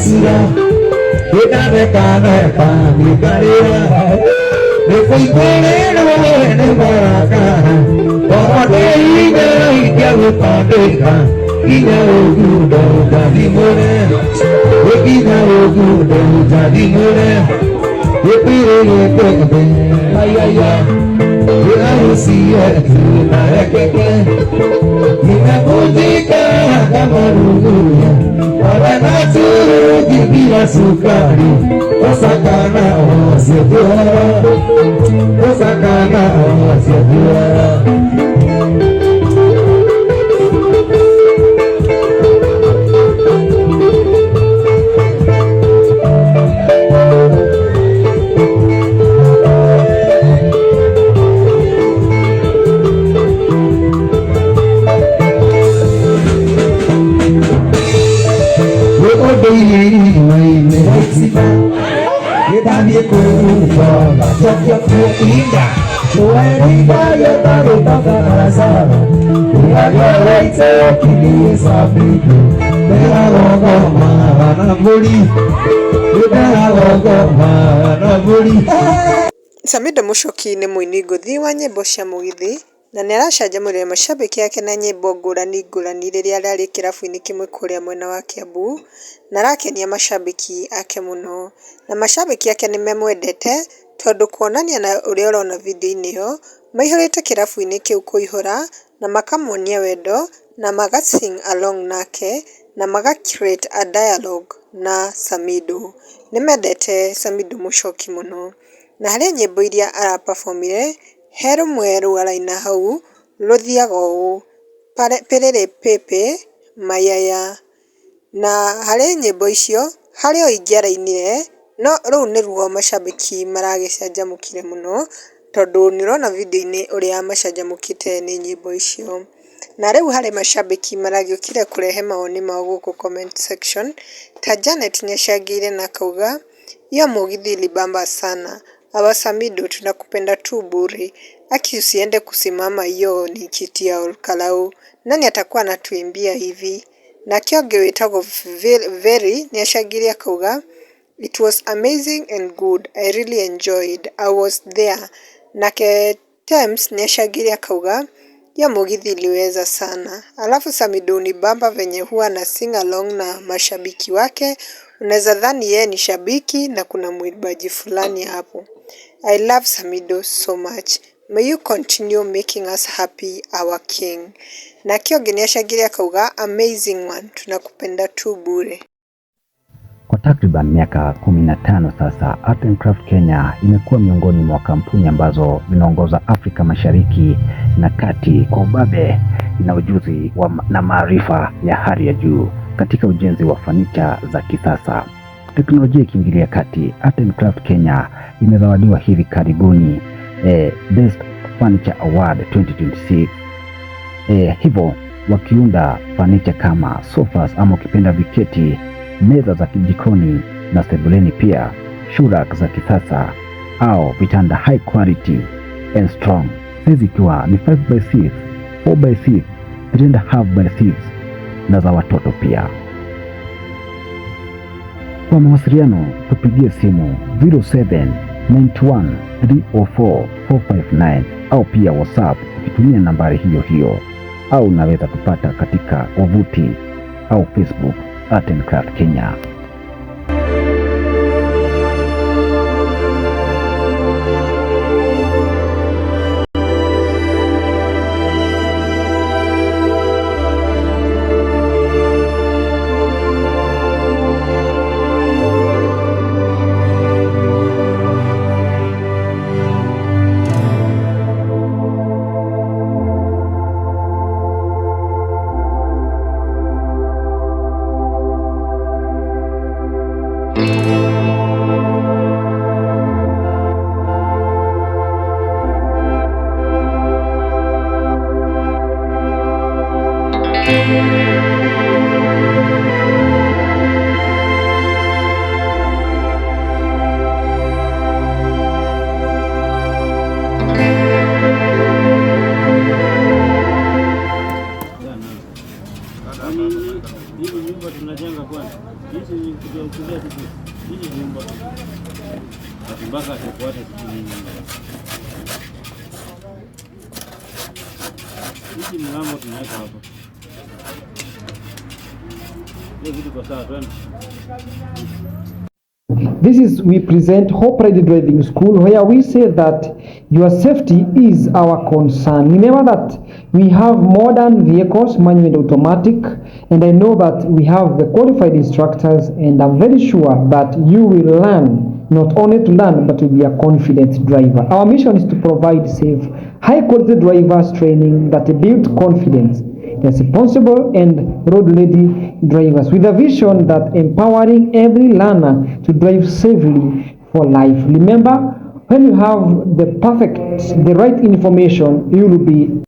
Basura Ĩkatheka nĩkarĩra nĩkũikũrĩrwo nĩ marakara Omoteiga ingĩagũtandĩka nginya ũgundo ũnjathimũre nginya ũgundo ũnjathimũre ĩpĩrĩrĩpĩpĩ ayaya harusi yetu na ekeke imevunjika kama runguya wanaturugi bila sukari osakana wasiojua osakana wasiojua. Samidoh Muchoki nĩ mũini ngũthi wa nyĩmbo cia mũgithi na nĩaracanjamũrire mashabĩki ake na nyĩmbo ngũrani ngũrani rĩrĩa ararĩ kĩrabu-inĩ kĩmwe kũrĩa mwena wa Kiambu, na arakenia mashabĩki ake mũno, na mashabĩki ake nĩmamwendete tondũ kuonania na ũrĩa ũrona video-inĩ ĩyo, maihũrĩte kĩrabu-inĩ kĩu kũihũra na makamuonia wendo na maga sing along nake na maga create a dialogue na Samidoh. Nĩmendete Samidoh Muchoki mũno, na harĩ nyĩmbo iria ara perform ire, he rũmwe rũu araina hau rũthiaga ũũ, pĩrĩrĩ pĩpĩ mayaya, na harĩ nyĩmbo icio, harĩ o ingĩ arainire, no rũu nĩruo mashabĩki maragĩcanjamũkire mũno, tondũ nĩ ũrona video-inĩ ũrĩa macanjamũkĩte nĩ nyĩmbo icio. Na rĩu harĩ mashabĩki maragĩũkire kũrehe mawoni mao gũkũ comment section, ta Janet nĩacangĩire na akauga, hiyo mũgithi ilibamba sana, our Samidoh tunakupenda tu bure, aki usiende kusimama hiyo ni kiti ya Olkalau, nani atakuwa anatuimbia hivi? Nake ũngĩ wĩtagwo Very nĩacangĩire akauga, it was amazing and good, I really enjoyed, I was there. Nake Tems nĩacangĩire akauga, hiyo mũgithi iliweza sana. Alafu Samidoh hunibamba venye huwa ana sing along na mashabiki wake, unaweza dhani yeye ni shabiki na kuna mwimbaji fulani hapo. I love Samidoh so much. May you continue making us happy our king. Nake ũngĩ nĩacangĩire akauga amazing one, tunakupenda tu bure. Kwa takriban miaka 15 sasa, Art and Craft Kenya imekuwa miongoni mwa kampuni ambazo zinaongoza Afrika Mashariki na Kati kwa ubabe na ujuzi na maarifa ya hali ya juu katika ujenzi wa fanicha za kisasa. Teknolojia ikiingilia kati, Art and Craft Kenya imezawadiwa hivi karibuni Best Furniture Award 2026. Hivyo wakiunda fanicha kama sofas ama ukipenda viketi, meza za kijikoni na sebuleni, pia shoe rack za kisasa au vitanda high quality and strong, size ikiwa ni 5x6, 4x6, 3.5x6 na za watoto pia. Kwa mawasiliano tupigie simu 0791 304 459 au pia WhatsApp ukitumia nambari hiyo hiyo, au unaweza tupata katika wavuti au Facebook Art and Craft Kenya. Hizi nyumba tunajenga kwani? Hizi ni kuja tu. Hizi nyumba. Mpaka tufuate sisi. Hizi mlango tunaweka hapa. Hiyo vitu kwa sawa, twende. This is we present Hope Ready Driving School, where we say that your safety is our concern. Remember that we have modern vehicles, manual and automatic, and I know that we have the qualified instructors, and I'm very sure that you will learn, not only to learn, but to be a confident driver. Our mission is to provide safe, high quality drivers training that build confidence, responsible and road-ready drivers, with a vision that empowering every learner to drive safely for life. Remember, when you have the right information, you will be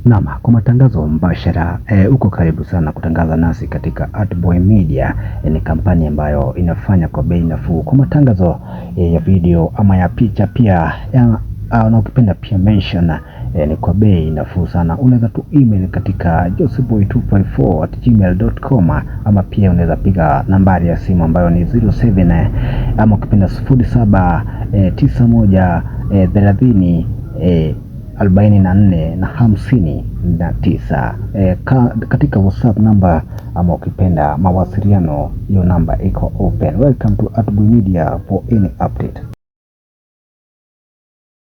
Naam, kwa matangazo mbashara uko karibu sana kutangaza nasi katika Artboy Media. Ni kampani ambayo inafanya kwa bei nafuu kwa matangazo ya video ama ya picha pia ya, na ukipenda pia mention ni kwa bei nafuu sana. Unaweza tu email katika joseboy254@gmail.com ama pia unaweza piga nambari ya simu ambayo ni 07 ama ukipenda 07 91 30 44 na 59. Katika WhatsApp namba ama ukipenda mawasiliano, hiyo namba iko open. Welcome to Artboy Media for any update.